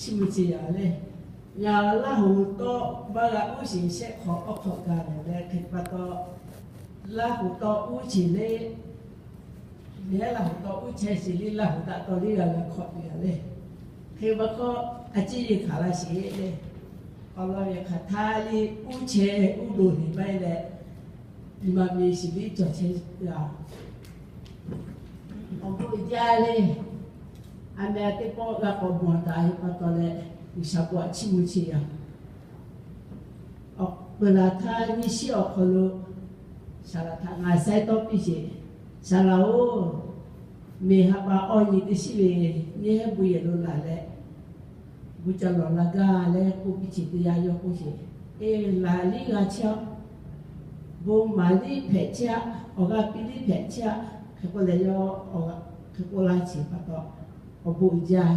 Chiˇ mvuh chi yaˬ le. Ngaˬ Laˇ huˍ tawˇ maˇ g'a uˉ sheˍ shehˆ hk'awꞈ awˬ hk'awꞈ gaˬ lehˬ leh hk'e pa taw, Laˇ huˍ tawˇ uˉ sheˍ le. Nehˉ Laˇ huˍ tawˇ uˉ chehˇ sheˍ le, Laˇ huˍ daꞈ taw liˇ g'a g'a hk'awꞈ ve yaˬ le. Hk'e pa hk'awꞈ a ciˉ yeˬ hkanˍ la sheˍ le. Awˬ lawn ve hk'aˬ htaˇ liˇ uˉ chehˇ uˉ loˍ liꞈ maˇ heˆ leh, nyi ma ve shiˍ liˇ cawˬ chehˇ g'a. Awˬ bon uiˍ jaˇ le. A meh teˇ pawˆ g'a k'awꞈ mawˬ daꞈ ve pa taw leh, G'uiˬsha bon aꞈ chiˇ mvuh chi yaˬ. Awˬ peuˬ laˬ htaˇ nyiˇ shiˉ awˬ hk'aw lo saˍ laꞈ htaꞈ ngaˬ saiˉ tawˇ piˇ sheˍ. Saˍ laꞈ-oˬ, miˬ ha pa awˬ nyi teˇ shiˉ ve nyiˇ heˉ bon yehˬ lo laˬ leh, bon ca lawˬ la gaˇ leh k'oˆ piˇ sheˍ. Teˇ yanˇ yawˇ k'oˆ sheˍ, Eˬ, laˬ liˇ g'a chehˇ-aˆ. Bon maˍ liˇ hpehꞈ chehˇ-aˆ. Awˬ g'aˇ piˇ liˇ hpehꞈ chehˇ-aˆ. Hk'e k'oˆ leh yawˇ hk'e k'oˆ laˇ sheˍ pa taw, awˬ bon uiˍ jaˇ.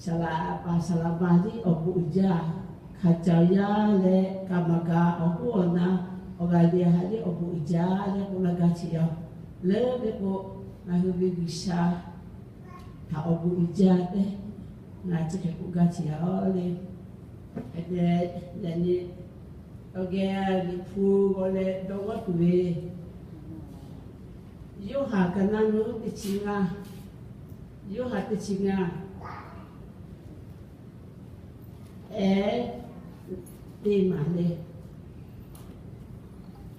Saˍ laꞈ pa saˍ laꞈ ma liˇ awˬ bon uiˍ jaˇ. Hkanˍ caˬ yaˇ leh kaˍ maˍ kaˍ awˬ hoˉ awˬ na awˬ g'aˇ lehˬ ha liˇ awˬ bon uiˍ jaˇ leh k'oˆ laˇ gaˇ chi yaˬ. Leuˉ ve k'o, ngaˬ hui ve G'uiˬsha htaꞈ awˬ bon uiˍ jaˇ tehꞈ ngaˬ chi hk'e k'oˆ gaˇ chi yaˬ le. Hk'e te leh, yaꞈ nyi awˬ geh Liꞈ hpu g'aw leh dawˇ g'awˇ tuˬ ve, Yoˇhanˬ ka naˇ nuˇ teˇ chi ngaˇ, Yoˇhanˬ teˇ chi ngaˇ, ehˉ teˇ maˬ le.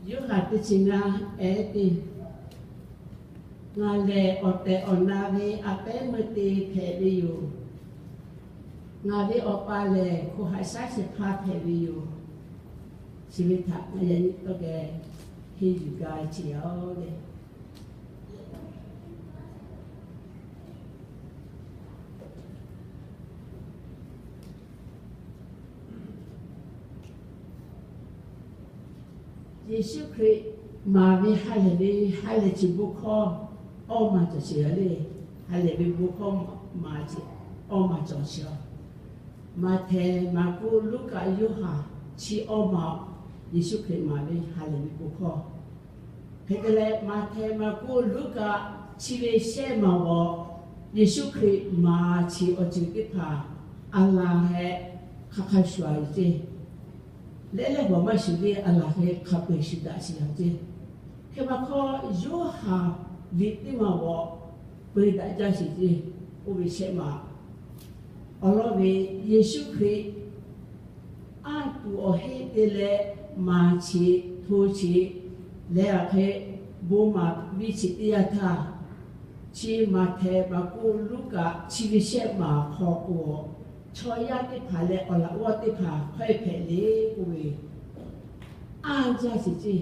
Yoˇhanˬ teˇ chi ngaˇ, ehˉ teˇ. Ngaˬ lehˬ awˬ tehˬ awˬ na ve a pehˉ meuˇ te hpehꞈ ve yoˬ. Ngaˬ ve Awˬ pa lehˬ hko haꞈ shaˉ shehˍ hpaˇ hpehꞈ ve yoˬ. Chi ve htaꞈ ngaˬ yaꞈ nyi tawˇ geh henˇ yuˬ gaˇ ve chi yaˬ le. Yeˍsuˆ Hkriꞈ maˍ ve ha lehˬ ve ha lehˬ chi bon hkawˇ awˇ maˬ cawˬ sheˍ le. Ha lehˬ ve bon hkawˇ maˍ chi awˇ maˬ cawˬ sheˍ. Maꞈhtehˍ, Maˍkuˆ, Luˉkaꞈ, Yoˇhanˬ chi awˇ maˬ Yeˍsuˆ Hkriꞈ maˍ ve ha lehˬ ve bon hkawˇ. Hk'e te leh, Maꞈhtehˍ, Maˍkuˆ, Luˉkaꞈ chi ve shehˆ maˬ g'awˬ Yeˍsuˆ Hkriꞈ maˍ chi awˬ ceuˬ teˇ hpaˍ a laˬ heh hk'a hk'a shuˍ a ve ceˇ. Lehˉ lehˉ g'awˬ maˇ shuˍ le, a laˬ heh hk'a peu-eˬ shuˍ daꞈ sheˍ a ceˇ. Hk'e pa hkawˇ Yoˇhanˬ liꞈ teˇ maˬ g'awˬ peu daꞈ jaˇ sheˍ ceˇ. Oˇ ve shehˆ maˬ awˬ lawn ve Yeˍsuˆ Hkriꞈ anˇ tuˬ awˬ heˆ te leh maˍ cheꞈ hto cheꞈ leh a hk'e bon maˍ ve cheꞈ teˇ yanˇ htaˇ, chi Maꞈhtehˍ, Maˍkuˆ, Luˉkaꞈ chi ve shehˆ maˬ hk'aw k'o, chaw yaˇ teˇ hpaˍ leh awˬ laꞈ g'awˇ teˇ hpaˍ hkawehˇ hpehꞈ le k'oˆ ve, anˇ jaˇ sheˍ ceˇ,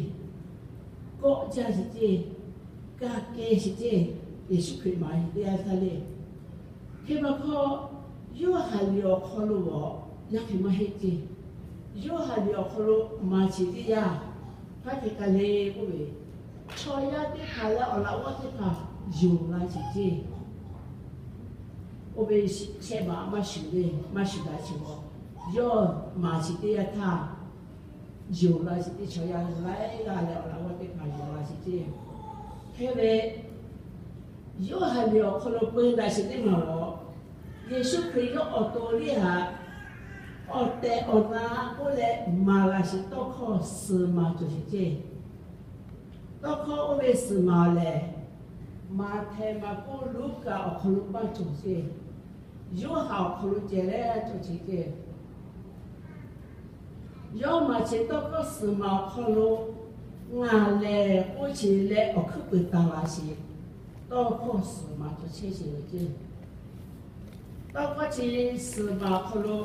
kawˆ jaˇ sheˍ ceˇ, ka keh sheˍ ceˇ. Yeˍsuˆ Hkriꞈ maˍ ve teˇ yanˇ htaˇ le. Hk'e pa hkawˇ Yoˇhanˬ liꞈ awˬ hk'aw lo g'awˬ yaˇ hk'e maˇ heˆ ceˇ. Yoˇhanˬ liꞈ awˬ hk'aw lo maˍ cheꞈ teˇ yanˇ, hk'a hk'e ka le k'oˆ ve, chaw yaˇ teˇ hpaˍ leh awˬ laꞈ g'awˇ teˇ hpaˍ yonˍ la sheˍ ceˇ. Oˇ ve shehˆ maˬ maˇ shuˍ le, maˇ shuˍ daꞈ sheˍ g'awˬ, yawˇ maˍ cheꞈ teˇ yanˇ htaˇ yonˍ la sheˍ ceˇ. Chaw yaˇ laiˉ g'aˇ leh awˬ laꞈ g'awˇ teˇ hpaˍ yonˍ la sheˍ ceˇ. Hk'e ve Yoˇhanˬ liꞈ awˬ hk'aw lo peu daꞈ sheˍ teˇ maˬ g'awˬ, Yeˍsuˆ Hkriꞈ yawˇ awˬ to liˇ haꞈ awˬ tehˬ awˬ na k'oˆ leh maˍ laˬ sheˍ tawˇ hkawˇ suhˍ maˬ cawˬ sheˍ ceˇ. Tawˇ hkawˇ oˇ ve suhˍ maˬ lehˬ, Maꞈhtehˍ, Maˍkuˆ, Luˉkaꞈ awˬ hk'aw lo maˇ cawˬ ceˇ. Yoˇhanˬ awˬ hk'aw lo ceh leh cawˬ sheˍ ceˇ. Yawˇ maˍ cheꞈ tawˇ hkawˇ suhˍ maˬ awˬ hk'aw lo ngaˬ lehˬ k'oˆ sheˍ leh awˬ hkuiˉ peuˬ taˍ laˬ sheˍ tawˇ hkawˇ suhˍ maˬ cawˬ chehˇ sheˍ ve ceˇ. Tawˇ hkawˇ chi suhˍ maˬ awˬ hk'aw lo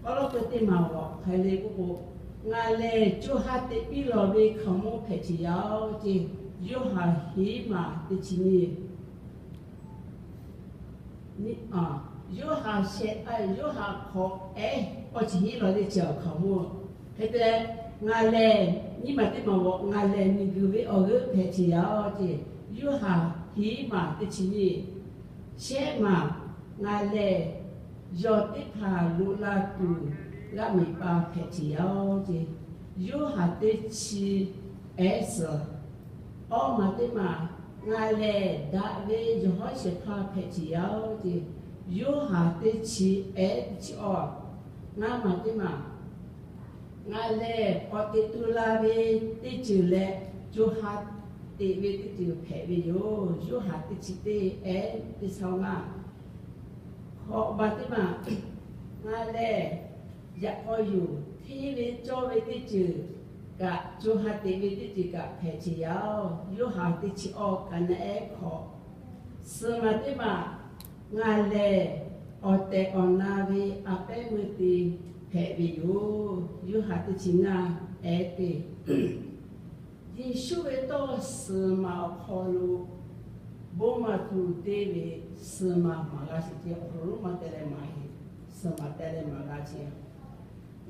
k'awꞈ lawˇ keu teˇ maˬ g'awˬ hk'aˬ hk'e le k'oˆ k'o, ngaˬ lehˬ co ha teꞈ piˇ lawˬ ve hkaoˍmonˇ hpehꞈ sheˍ yaˇ-oˬ ceˇ. Yoˇhanˬ hiˉ maˬ teˇ chi nyiˇ. Yoˇhanˬ shehˆ, Yoˇhanˬ hk'awꞈ ehˉ awˬ chi hiˉ lawˬ le chi awˬ hkaoˍmonˇ. Hk'e te leh, ngaˬ lehˬ nyiˇ maˬ teˇ maˬ g'awˬ ngaˬ lehˬ miˬguiˬ ve awˬ g'euˆ hpehꞈ sheˍ yaˇ-oˬ ceˇ. Yoˇhanˬ hiˉ maˬ teˇ chi nyiˇ. Shehˆ maˬ, ngaˬ lehˬ yawˬ teˇ hpaˍ loꞈ la tuˬ g'aˇ miˍ pa hpehꞈ sheˍ yaˇ-oˬ ceˇ. Yoˇhanˬ teˇ chi ehˉ suhˍ. Awˇ maˬ teˇ maˬ, ngaˬ lehˬ daꞈ ve yawˬ hawˉ shehˍ hpaˇ hpehꞈ sheˍ yaˇ-oˬ ceˇ. Yoˇhanˬ teˇ chi ehˉ teˇ chi awˇ, ngaˇ maˬ teˇ maˬ, ngaˬ lehˬ k'awꞈ teꞈ tu la ve teˇ ceuˬ leh co ha teꞈ ve teˇ ceuˬ hpehꞈ ve yoˬ. Yoˇhanˬ teˇ chi teˇ ehˉ teˇ chi ngaˇ, k'awꞈ maˬ teˇ maˬ, ngaˬ lehˬ yaꞈ k'aw yuˬ hteˇ ve cawˇ ve teˇ ceuˬ kaꞈ, co ha teꞈ ve teˇ ceuˬ kaꞈ hpehꞈ ce yaˇ-oˬ. Yoˇhanˬ teˇ chi awˇ ka naˆ ehˉ hkawꞈ, suhˍ maˬ teˇ maˬ, ngaˬ lehˬ awˬ tehˬ awˬ na ve a pehˉ meuˇ te hpehꞈ ve yoˬ. Yoˇhanˬ teˇ chi ngaˇ ehˉ teˇ, Yeˍsuˆ ve tawˇ suhˍ maˬ awˬ hk'aw lo bon maˍ tuˬ te ve suhˍ maˬ maˍ g'a sheˍ ce. Awˬ hk'aw lo maˇ teh leh maˍ heˆ, suhˍ maˬ teh leh maˍ g'a ce.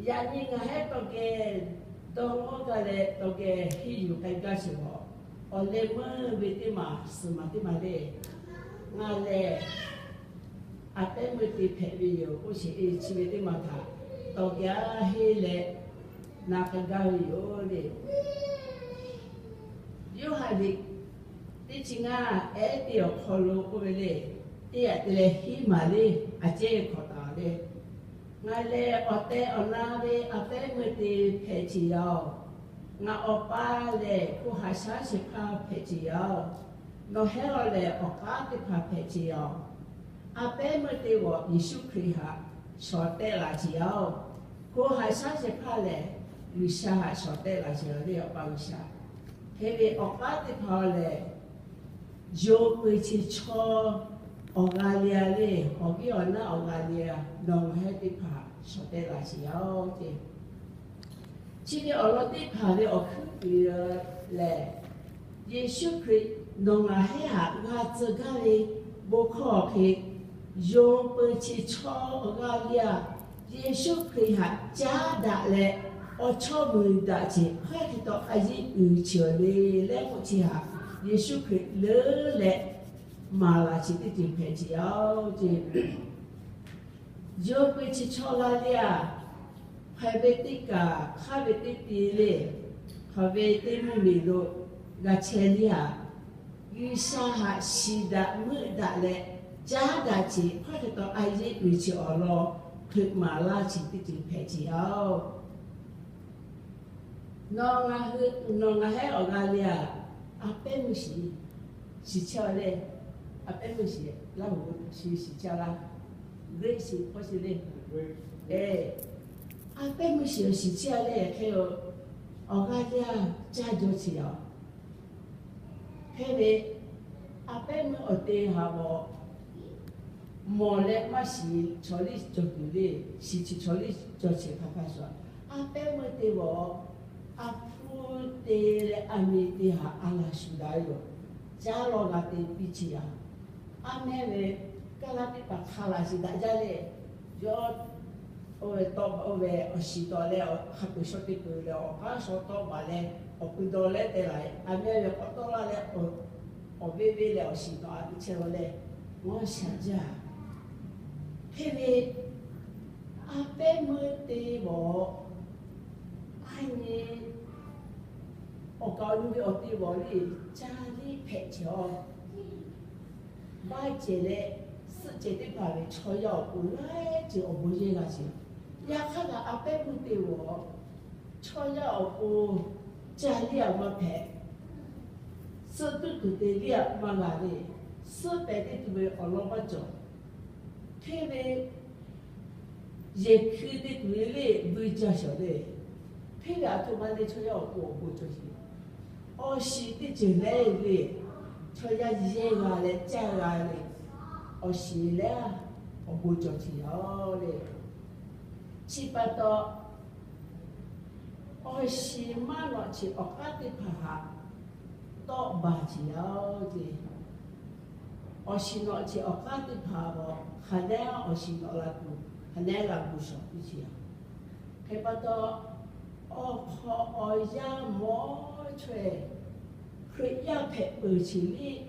Yaꞈ nyi ngaˬ hehˉ tawˇ geh dawˇ g'awˇ gaˇ leh tawˇ geh henˇ yuˬ k'ai gaˇ sheˍ lawˬ. Awˬ leh meuˇ ve teˇ maˬ suhˍ maˬ teˇ maˬ le, ngaˬ lehˬ a pehˉ meuˇ te hpehꞈ ve yoˬ k'oˆ sheˍ. Chi ve teˇ maˬ htaꞈ tawˇ geh henˇ leh na k'ai gaˇ ve yoˬ le. Yoˇhanˬ liꞈ teˇ chi ngaˇ ehˉ teˇ awˬ hk'aw lo k'oˆ ve le, teˇ yaꞈ te leh hiˉ maˬ le, a cehˇ hkawꞈ taˍ le. Ngaˬ lehˬ awˬ tehˬ awˬ na ve a pehˉ meuˇ te hpehꞈ ce yaˇ-oˬ. Ngaˬ Awˬ pa lehˬ hko haꞈ shaˉ shehˍ hpaˇ hpehꞈ ce yaˇ-oˬ. Nawˬ hehˉ awˬ lehˬ awˬ k'aˉ teˇ hpaˍ hpehꞈ ce yaˇ-oˬ. A pehˉ meuˇ te g'awˬ Yeˍsuˆ Hkriꞈ htaꞈ shawˍ tehˆ laˬ ce yaˇ-oˬ. Hko haꞈ shaˉ shehˍ hpaˇ lehˬ G'uiˬsha htaꞈ shawˍ tehˆ laˬ ce yaˇ le, Awˬ pa G'uiˬsha. Hk'e ve awˬ k'aˉ teˇ hpaˍ lehˬ, yonˍ peuˬ chi chaw awˬ g'a le a le, awˬ viˉ awˬ naˉ awˬ g'a le a, nawˬ ngaˬ hehˉ teˇ hpaˍ shawˍ tehˆ laˬ ce yaˇ-oˬ ce. Chi ve awˬ lawn teˇ hpaˍ ve awˬ hkuiˉ puiˍ lehˬ, Yeˍsuˆ Hkriꞈ nawˬ ngaˬ hehˉ htaꞈ g'a tcuh gaˇ ve bon hkawˇ hk'e, yonˍ peuˬ chi chaw awˬ g'a le a, Yeˍsuˆ Hkriꞈ htaꞈ caˉ daꞈ leh awˬ chawˇ mui daꞈ ce hk'aˇ hk'e taw a yeˆ uiˍ ce awˬ le leh k'oˆ chi htaꞈ Yeˍsuˆ Hkriꞈ leuˉ leh maˍ laˬ ce teˇ ceuˬ hpehꞈ ce yaˇ-oˬ ce. Yonˍ peuˬ chi chaw g'a le a, hk'aˬ ve teˇ kaˬ hk'aˇ ve teˇ te le, hk'aˬ ve teˇ mvuhˇmiˬ lo g'a chehˇ le a, G'uiˬsha htaꞈ shiˍ daꞈ meuˆ daꞈ leh caˉ daꞈ ce hk'aˇ hk'e taw a yeˆ uiˍ ce awˬ lawn hpeuꞈ maˍ laˇ ce teˇ ceuˬ hpehꞈ ce yaˇ-oˬ. Nawˬ ngaˬ hui, nawˬ ngaˬ hehˉ awˬ g'a le a, a pehˉ meuˇ shiˍ, shiˍ chehˇ a le, a pehˉ meuˇ shiˍ laˇ hoꞈ shiˍ, shiˍ chehˇ a laˇ, grace shiˍ hk'aw shiˍ le, e, a pehˉ meuˇ shiˍ awˬ shiˍ chehˇ a le hk'e, awˬ g'a le a, caˇ jaw ce yaˇ-oˬ. Hk'e ve, a pehˉ meuˇ awˬ te haꞈ g'awˬ mawˬ leh maˇ shiˍ chaw liˇ cawˬ tuˬ le, shiˍ chi chaw liˇ cawˬ chi hk'a hk'a shuˍ, a pehˉ meuˇ te g'awˬ a hpu te leh a miˬ te haꞈ a laˬ shuˍ daꞈ ve yoˬ. Caˇ lawˇ g'a te piˇ ce yaˇ. A mehˇ ve kaˇ laˇ teˇ hpaˍ hk'a laˬ shiˍ daꞈ jaˇ le, yawˇ oˇ ve tawˆ, oˇ ve awˬ shiˍ tawˆ leh hk'a peu-eˬ shaw te peuˬ leh awˬ k'aˉ shaw tawˆ baˬ leh awˬ pui dawˇ leh te laˬ, a mehˇ ve k'awꞈ tawˆ laˇ leh awˬ viˉ viˉ leh awˬ shiˍ tawˆ a te chehˇ law leh, ngaw shaˍ jaˇ. Hk'e ve, a pehˉ meuˇ te g'awˬ a nyi awˬ kaˍ awˬ nu ve awˬ te g'awˬ le, caˇ liˇ hpehꞈ ce a. Baˆ cehˬ leh suhˆ cehˬ teˇ hpaˍ ve chaw yaˇ awˬ pon laiˉ ceuˬ awˬ bon yehˇ g'a ce. Yaꞈ hk'aˇ kaꞈ a pehˉ meuˇ te g'awˬ chaw yaˇ awˬ pon caˇ liˇ a maˇ hpehꞈ, suhˆ tuˉ tuˬ te liˇ a maˇ g'a le, suhˆ pehˍ teˇ tuˬ ve awˬ lawn maˇ cawˬ. Hk'e ve, yehˬ hkui teˇ tuˬ ve le buiˇ jaˇ shawˍ le. Hk'e ve aˬ htoꞈ ma le chaw yaˇ awˬ pon awˬ bon cawˬ ce. Awˬ shiˍ teˇ ceuˬ leh le, chaw yaˇ yehˇ g'a leh caˇ g'a le, awˬ shiˍ leh awˬ bon cawˬ ce yaˇ le. Chi pa taw, awˬ shiˍ maˇ nawꞈ ce awˬ k'aˉ teˇ hpaˍ htaꞈ tawˆ baˬ ce yaˇ ce. Awˬ shiˍ nawꞈ ce awˬ k'aˉ teˇ hpaˍ g'awˬ hk'a dehꞈ awˬ shiˍ nawꞈ la tuˬ hk'a dehꞈ g'a gu shawˍ piˇ ce yaˇ. Hk'e pa taw, awˬ hk'awꞈ awˬ yanˇ mawˬ chaweh Hkriꞈ yaˇ hpehꞈ peuˬ ce liˇ,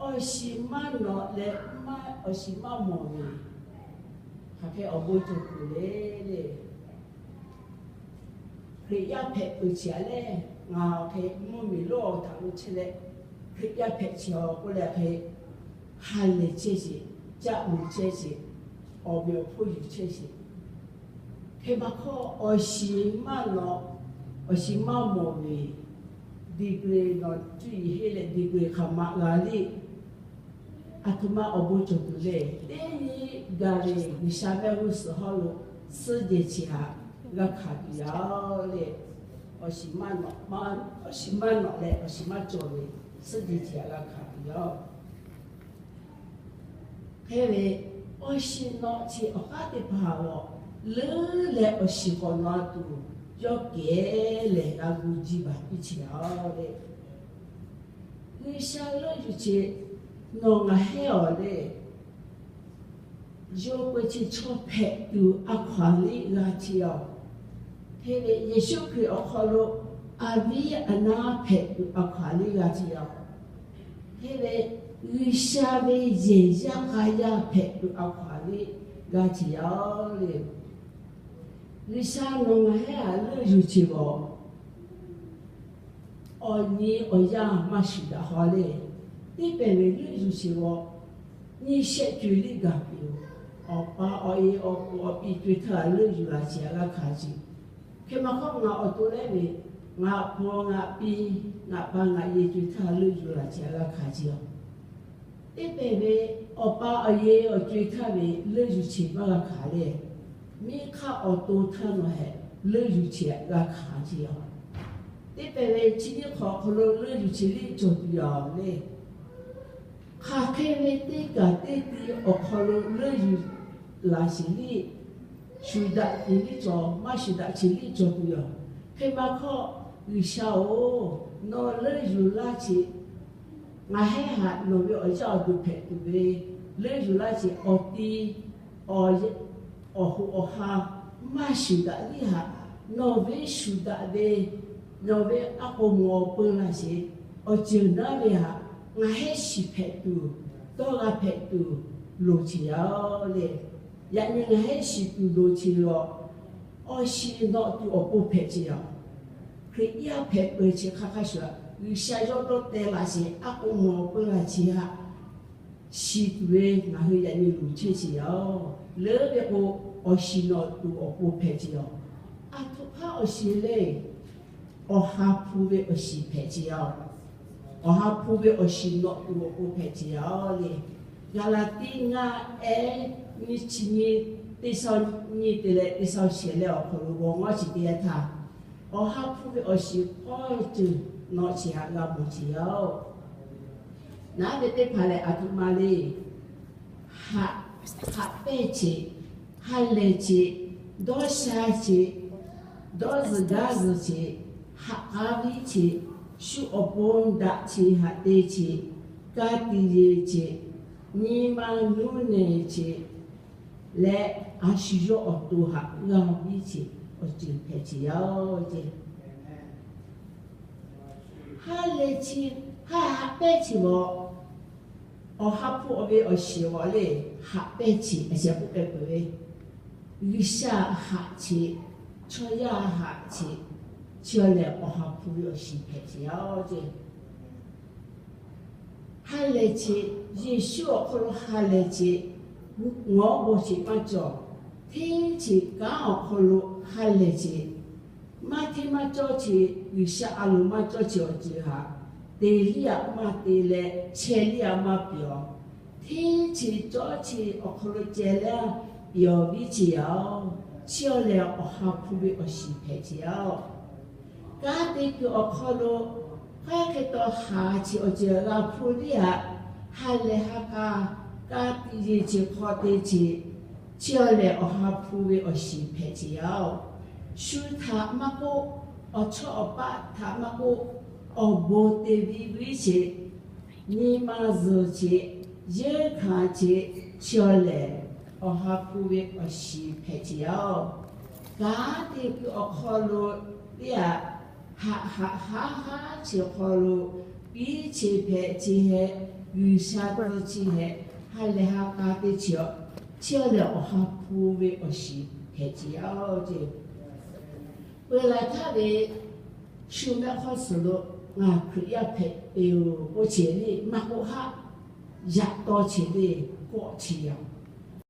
awˬ shiˍ maˇ nawꞈ leh maˇ, awˬ shiˍ maˇ mawˬ ve, hk'aˬ hk'e awˬ bon cawˬ tuˬ le le. Hkriꞈ yaˇ hpehꞈ peuˬ ce a leh, ngaˬ awˬ hk'e mvuhˇmiˬ lonˉ awˬ htaꞈ lo chehˇ leh, Hkriꞈ yaˇ hpehꞈ ce a k'oˆ leh hk'e ha lehˬ chehˇ ce. caˆ mui chehˇ sheˍ, awˬ meꞈ awˬ hponˇ yuˬ chehˇ sheˍ. Hk'e maˇ hkawˇ, awˬ shiˍ maˇ nawꞈ, awˬ shiˍ maˇ mawˬ ve, degree nawˬ cuˇ yiˍ henˇ leh degree hk'aˬ ma g'a le. Aˬ htoꞈ ma awˬ bon cawˬ tuˬ le. Teˇ nyi gaˬ ve G'uiˬsha mehˆ g'uˇ suhˍ hawˉ lo suhˉ jehˬ chi htaꞈ g'a hkanˍ tuˬ yaˇ le. Awˬ shiˍ maˇ nawꞈ, awˬ shiˍ maˇ nawꞈ leh awˬ shiˍ maˇ cawˬ ve suhˉ jehˬ chi htaꞈ g'a hkanˍ tuˬ yaˇ. Hk'e ve, awˬ shiˍ nawꞈ chi awˬ k'aˉ teˇ hpaˍ lawˬ leuˉ leh awˬ shiˍ k'awꞈ nawꞈ tuˬ yawˇ kehˉ lehˬ g'a gu jiˇ baˬ piˇ chi yaˇ le. G'uiˬsha leuˆ yuˬ chi nawˬ ngaˬ hehˉ awˬ le, yawˇ peu chi chaw hpehꞈ tuˬ a hkaw-anˬ liˇ g'a chi yaˇ. Hk'e ve, Yeˍsuˆ Hkriꞈ awˬ hk'aw lo a viˉ a naˉ hpehꞈ tuˬ a hkaw-anˬ liˇ g'a chi yaˇ. Hk'e ve, G'uiˬsha ve yehˬ yaˇ k'a yaˇ hpehꞈ tuˬ a hkaw-anˬ liˇ g'a chi yaˇ le. G'uiˬsha nawˬ ngaˬ hehˉ htaꞈ leuˆ yuˬ chi g'awˬ, awˬ nyi awˬ yanˇ maˇ shuˍ daꞈ haw le. Teˇ pehˍ ve leuˆ yuˬ chi g'awˬ, nyi shehˆ co-e liˇ gaˬ piˇ-oˬ. Awˬ pa awˬ e awˬ pon awˬ piˇ co-e htaˇ leuˆ yuˬ laˬ chi htaꞈ g'a hkanˍ chi. Hk'e maˇ hkawˇ ngaˬ awˬ to lehˉ ve, ngaˬ awˬ pon ngaˬ piˇ, ngaˬ pa ngaˬ e co-e htaˇ leuˆ yuˬ laˬ chi htaꞈ g'a hkanˍ chi yaˇ. Teˇ pehˍ ve, awˬ pa awˬ e awˬ co-e htaˇ ve leuˆ yuˬ chi maˇ g'a hkanˍ le. Miˇ hk'aˇ awˬ to htaˇ nawˬ hehꞈ leuˆ yuˬ chi g'a hkanˍ chi yaˇ. Teˇ pehˍ ve, chi nyiˇ hk'awꞈ hk'aw lo leuˆ yuˬ chi liˇ cawˬ tuˬ yaˇ le. Hk'aˬ hk'e ve teˇ kaˬ teˇ ti awˬ hk'aw lo leuˆ yuˬ laˬ sheˍ liˇ, shuˍ daꞈ tiˍ liˇ cawˬ, maˇ shuˍ daꞈ chi liˇ cawˬ tuˬ yaˇ. Hk'e maˇ hkawˇ, G'uiˬsha-oˬ, nawˬ leuˆ yuˬ laˇ chi, ngaˬ hehˉ htaꞈ nawˬ ve awˬ yaˇ awˬ duˬ hpehꞈ tuˬ ve leuˆ yuˬ laˇ chi awˬ ti awˬ hoꞈ awˬ ha maˇ shuˍ daꞈ liˇ htaꞈ nawˬ ve shuˍ daꞈ ve, nawˬ ve a k'o mawˬ peu laˬ sheˍ. Awˬ ceuˬ naˉ ve htaꞈ ngaˬ hehˉ shiˍ hpehꞈ tuˬ, dawˇ g'a hpehꞈ tuˬ loˍ chi yaˇ le. Yaꞈ nyi ngaˬ hehˉ shiˍ tuˬ loˍ chi lawˬ, awˬ shiˍ nawꞈ tuˬ awˬ pon hpehꞈ chi yaˇ. Hkriꞈ yaˇ hpehꞈ peuˬ chi hk'a hk'a shuˍ, G'uiˬsha yawˇ dawˇ teh laꞈ sheˍ, a k'o mawˬ peu laˬ chi htaꞈ shiˍ tuˬ ve ngaˬ hui yaꞈ nyi loˍ chehˇ chi yaˇ. Leuˉ ve k'o, awˬ shiˍ nawꞈ tuˬ awˬ pon hpehꞈ chi yaˇ. Aˬ htoꞈ hk'aˇ awˬ shiˍ le. Awˬ ha hpu ve awˬ shiˍ hpehꞈ chi yaˇ. Awˬ ha hpu ve awˬ shiˍ nawꞈ tuˬ awˬ pon hpehꞈ chi yaˇ le. Gaˍlaˍtiˆ ngaˇ ehˉ nyiˇ chi nyiˇ, teˇ shaw nyiˇ te leh teˇ shaw shehˍ leh awˬ hk'aw lo g'awˬ ngawˇ chi teˇ yanˇ htaˇ, awˬ ha hpu ve awˬ shiˍ k'awˇ ceuˬ nawꞈ chi htaꞈ g'a mawˬ chi yaˇ-oˬ. Naˉ ve teˇ hpaˍ lehˬ aˬ htoꞈ ma le. Haꞈ, haꞈ pehnˇ chi, ha lehˬ chi, dawˇ sha chi, dawˇ zuhˬ gaˇ zuhˬ chi, haꞈ k'aˉ viˉ chi, shu awˬ pon daꞈ chi haꞈ te chi, ka tiꞈ yeˬ chi, nyi ma nuˇ nehˬ chi, leh a shu yawˇ awˬ to htaꞈ g'a viˉ chi, awˬ ceuˬ hpehꞈ chi yaˇ-oˬ ce. Ha lehˬ chi, haꞈ, haꞈ pehnˇ chi g'awˬ, awˬ ha hpu awˬ ve awˬ shiˍ g'awˬ le. Haꞈ pehnˇ chi a sheh k'oˆ pehˇ peuˬ ve, G'uiˬsha haꞈ chi, chaw yaˇ haꞈ chi, chi awˬ lehˬ awˬ ha hpu ve awˬ shiˍ hpehꞈ chi yaˇ-oˬ ce. Ha lehˬ chi, Yeˍsuˆ awˬ hk'aw lo ha lehˬ chi, ngawˉ bon chi maˇ cawˬ. Hteˇ chi kanˉ awˬ hk'aw lo ha lehˬ chi, maˇ hteˇ maˇ cawˇ chi, G'uiˬsha a loˍ maˇ cawˇ chi awˬ ceuˬ htaꞈ te liˇ aꞈ maˇ te leh chehˇ liˇ aꞈ maˇ pyawˬ. Hteˇ chi cawˇ chi awˬ hk'aw lo ceh leh pyawˬ viˉ chi yaˇ-oˬ. Chi awˬ lehˬ awˬ ha hpu ve awˬ shiˍ hpehꞈ chi yaˇ-oˬ. Kanˉ te kuiˬ awˬ hk'aw lo, hk'aˬ hk'e taw haꞈ chi awˬ ceuˬ g'a hpuˇ liˇ aꞈ, ha lehˬ ha k'a, ka tiꞈ yeˬ chi hk'aw te chi, chi awˬ lehˬ awˬ ha hpu ve awˬ shiˍ hpehꞈ chi yaˇ-oˬ. Shu htaꞈ maˇ k'oˆ, awˬ chawˇ awˬ paˆ htaꞈ maˇ k'oˆ, awˬ bon te viˉ viˉ chi, nyi ma zuhˬ chi, yeunˇ hkanˍ chi, chi awˬ lehˬ awˬ ha hpu ve awˬ shiˍ hpehꞈ chi yaˇ-oˬ. Kanˉ te kuiˬ awˬ hk'aw lo teˇ aꞈ, haꞈ haꞈ haˉ haˉ chi awˬ hk'aw lo, piˉ chi hpehꞈ chi hehꞈ, G'uiˬsha tcuh chi hehꞈ, ha lehˬ ha k'a te chi, chi awˬ lehˬ awˬ ha hpu ve awˬ shiˍ hpehꞈ chi yaˇ-oˬ ce. Peu la htaˇ ve, shu mehˆ hk'awˇ suhˍ lo ngaˬ Hkriꞈ yaˇ hpehꞈ ve-oˬ k'oˆ chi le, maˇ k'oˆ haˆ, yaꞈ taw chi le. kawˆ chi yaˇ